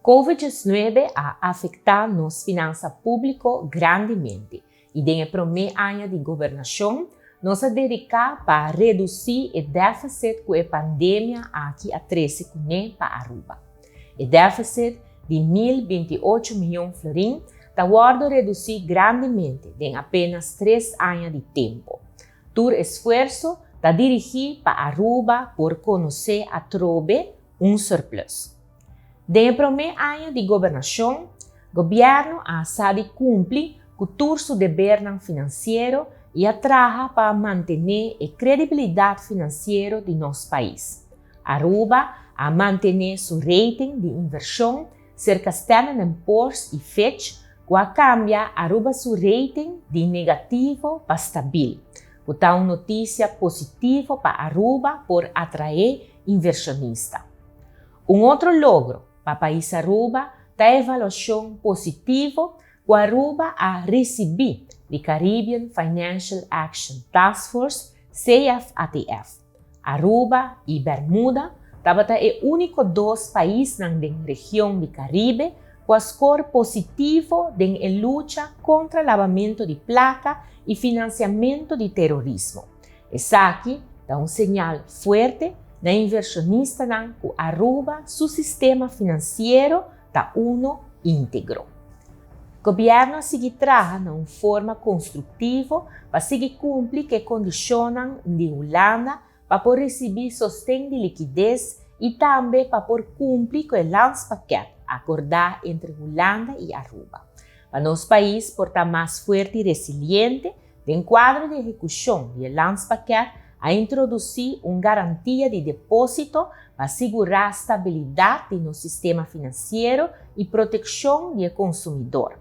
Covid 19 a afecta nos finansa publico grandemente y den e prome aña di gobernacion nos a dedica pa reduci e deficit cu e pandemia aki a trece cune pa Aruba. E deficit di 1028 miyon florin ta wordo reduci grandemente den apenas 3 aña di tempo. Tur esfuerso ta dirigi pa Aruba por conoce atrobe un surplus. Den e prome aña di gobernacion, gobierno a sa di cumpli cu tur su debernan financiero y a traha pa mantene e credibilidad financiero di nos pais. Aruba a mantene su rating di inversion cerca Standard and Poor's y Fitch cu a cambia Aruba su rating di negativo pa stabil, cu ta un noticia positivo pa Aruba por atrae inversionista. Un otro logro pa pais Aruba ta e evaluacion positivo cu Aruba a ricibi di Caribbean Financial Action Task Force, CFATF. Aruba y Bermuda tabata e unico dos paisnan den region di Caribe cu a score positivo den e lucha contra labamento di placa y financiamento di terorismo. Esaki ta un señal fuerte na inversionistanan cu Aruba su sistema financiero ta uno integro. Gobierno a sigui traha na un forma constructivo pa sigui cumpli cu e condicionnan di Hulanda pa por ricibi sosten di likides y tambe pa por cumpli cu e landspakket acorda entre Hulanda y Aruba. Pa nos pais por ta mas fuerte y resiliente, den cuadro di ehecucion di e landspakket a introduci un garantia di deposito pa sigura stabilidad di nos sistema financiero y proteccion di e consumidor.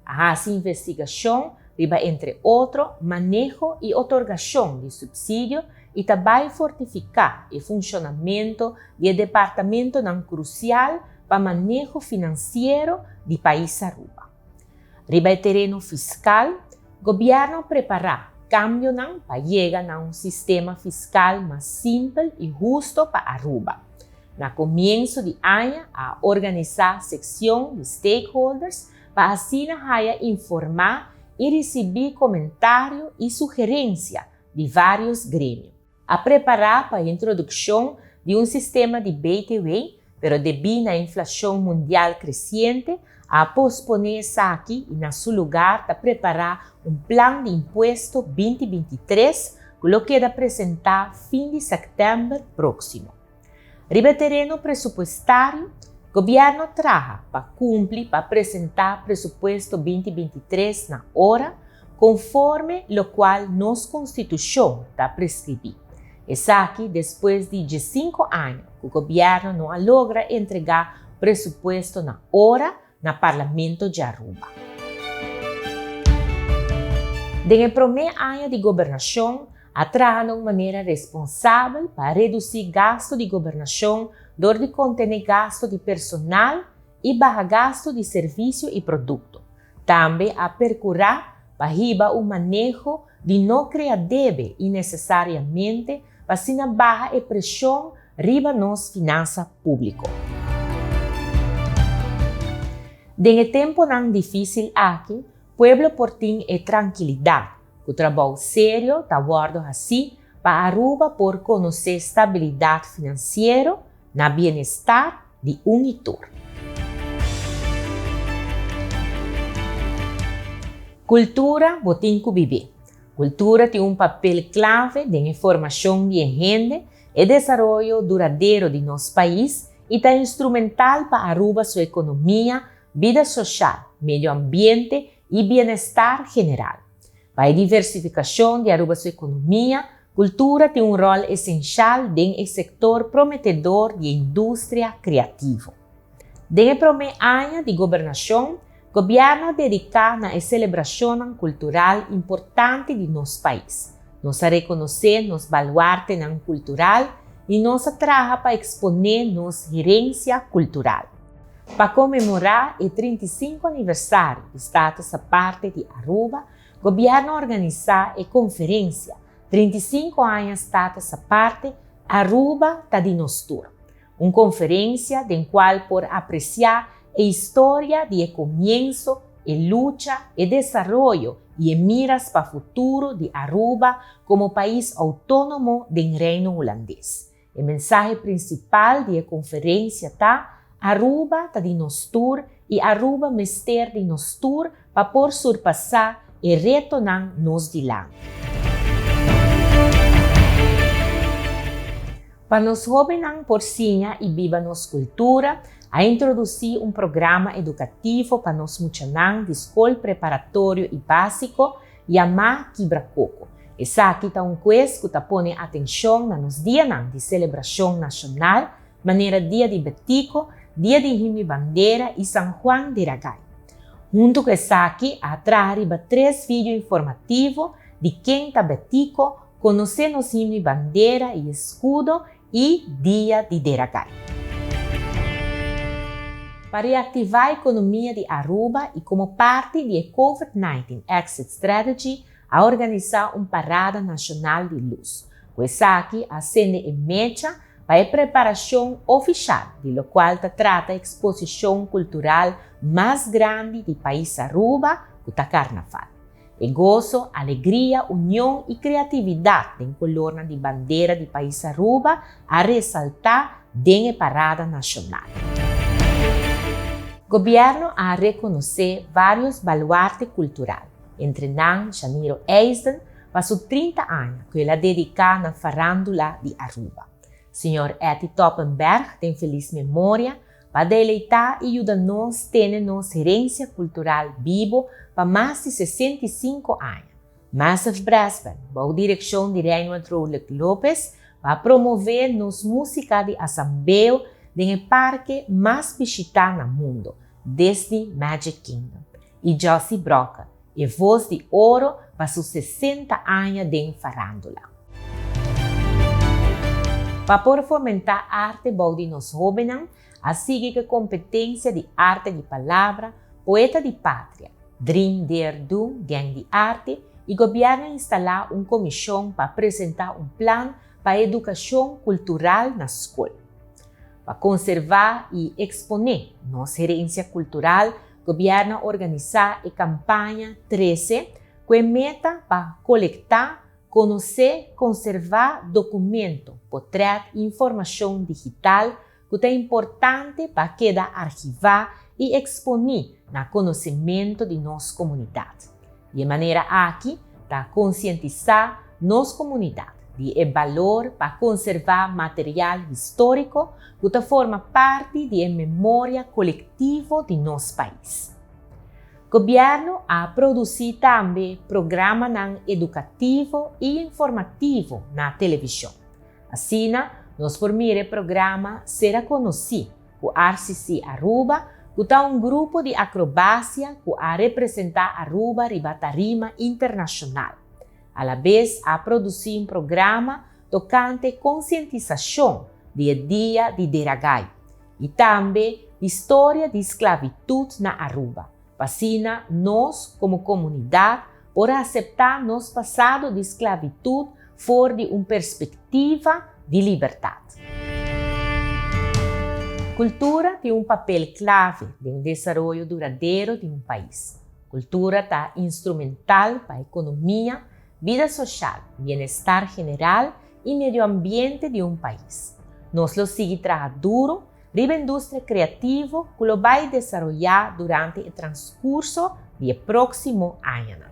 A haci investigacion riba entre otro maneho y otorgacion di subsidio y ta bay fortifica e funcionamento di e departamentonan crucial pa maneho financiero di pais Aruba. Riba e tereno fiscal, Gobierno a prepara cambionan pa yega na un sistema fiscal mas simpel y husto pa Aruba. Na comienso di aña a organisa seccion di stakeholders pa asina haya informa y ricibi comentario y sugerencia di varios gremio. A prepara pa e introduccion di un sistema di BTW, pero debí na inflacion mundial creciente, a pospone esaki y na su lugar ta prepara un plan di impuesto 2023 cu lo keda presenta fin di september proximo. Riba e tereno presupuestario, Gobierno a traha pa cumpli pa presenta presupuesto 2023 na ora, conforme locual nos Constitucion ta prescribi. Esaki despues di 15 aña cu Gobierno no a logra entrega presupuesto na ora na Parlamento di Aruba. Den e prome aña di gobernacion a traha na un manera responsabel pa reduci gasto di gobernacion dor di contene gasto di personal y baha gasto di servicio y producto. Tambe a percura pa hiba un maneho di no crea debe innecesariamente pa asina baha e presion riba nos finansa publico. Den e temponan dificil aki, pueblo por tin e trankilidad cu trabou serio ta wordo haci pa Aruba por conoce stabilidad financiero na bienestar di un y tur. Cultura bo tin cu bibi. Cultura tin un papel clave den e formacion di e hende, e desaroyo duradero di nos pais y ta instrumental pa Aruba su economia, bida social, medio ambiente y bienestar general. Pa e diversificacion di Aruba su economia, cultura tin un rol esencial den e sector prometedor di e industria creativo. Den e prome aña di gobernacion, Gobierno a dedica na e celebracionnan cultural importante di nos pais. Nos a reconoce nos baluartenan cultural y nos a traha pa expone nos herencia cultural. Pa conmemora e 35 aniversario di Status Aparte di Aruba, Gobierno a organisa e conferencia 35 aña Status Aparte, Aruba ta di nos tur. Un conferencia den cual por aprecia e historia di e comienso, e lucha, e desaroyo y e miras pa futuro di Aruba como pais autonomo den Reino Hulandes. E mensahe principal di e conferencia ta, Aruba ta di nos tur y Aruba mester di nos tur pa por surpasa e retonan nos dilanti. Pa nos hobennan por siña y biba nos cultura, a introduci un programa educativo pa nos muchanan di scol preparatorio y basico yama Kibra Coco. Esaki ta un quiz cu ta pone atencion na nos dianan di celebracion nacional manera Dia di Betico, Dia di Himno y Bandera y San Juan de Ragay. Hunto cu esaki a traha riba tres video informativo di ken ta Betico, Conoce nos himno y bandera y escudo y Dia di Deragay. Pa reactiva economia di Aruba y como parti di e Covid 19 Exit Strategy a organisa un parada nacional di luz. Cu esaki a cende e mecha pa e preparacion oficial di locual ta trata exposicion cultural mas grandi di pais Aruba cu ta Carnaval. E goso, alegria, union y creatividad den colornan di bandera di pais Aruba a resalta den e parada nacional. Gobierno a reconoce varios baluarte cultural, entre nan Shaniro Eisden pa su 30 aña cu el a dedica na farandula di Aruba. Señor Etty Toppenberg den feliz memoria Pa deleitá i yuda nos tene nos herensia kultural bibo pa mas di 65 aña, Massive Brass Band, bou direkshon di Reinwald Rolijk Lopez, pa promové nos músika di asambeo den e parke mas bishitá na mundo, Disney Magic Kingdom, i Josie Brocker, E voz di oro pa su 60 aña den farándula. Pa por fomentá arte bou di nos hóbennan, a sigui ku e kompetensia di arte di palabra, Poeta di Patria, Dream Dare Do, Gang di Arte, i gobièrnu a instalá un komishon pa presentá un plan pa edukashon kultural na skol. Pa konservá i eksponé nos herensia kultural, Gobièrnu a organisá e kampaña Trese ku e meta pa kolektá, konosé, konservá dokumento, potrèt i informashon digital ku ta importante pa keda archivá i eksponí na konosementu di nos komunidat. Di e manera aki ta konsientisá nos komunidat di e balor pa konservá material históriko ku ta forma parti di e memoria kolektivo di nos pais. Gobièrnu a produsí tambe programanan edukativo i informativo na televishon. Asina nos por mira e programa Sera Konosí ku RCC Aruba, ku ta un grupo di akrobasia ku a representá Aruba riba tarima internashonal. Alabes a produsí un programa tokante konsientisashon di e Dia di Deragai i tambe di storia di sklabitut na Aruba, pa asina nos komo komunidat por aseptá nos pasado di sklabitut for di un perspektiva di libertat. Kultura tin un papel klave den desaroyo duradero di un pais. Kultura ta instrumental pa ekonomia, bida soshal, bienestar general i medio ambiente di un pais. Nos lo sigui traha duru riba industria kreativo ku lo bai desaroyá durante e transkurso di e próksimo añanan.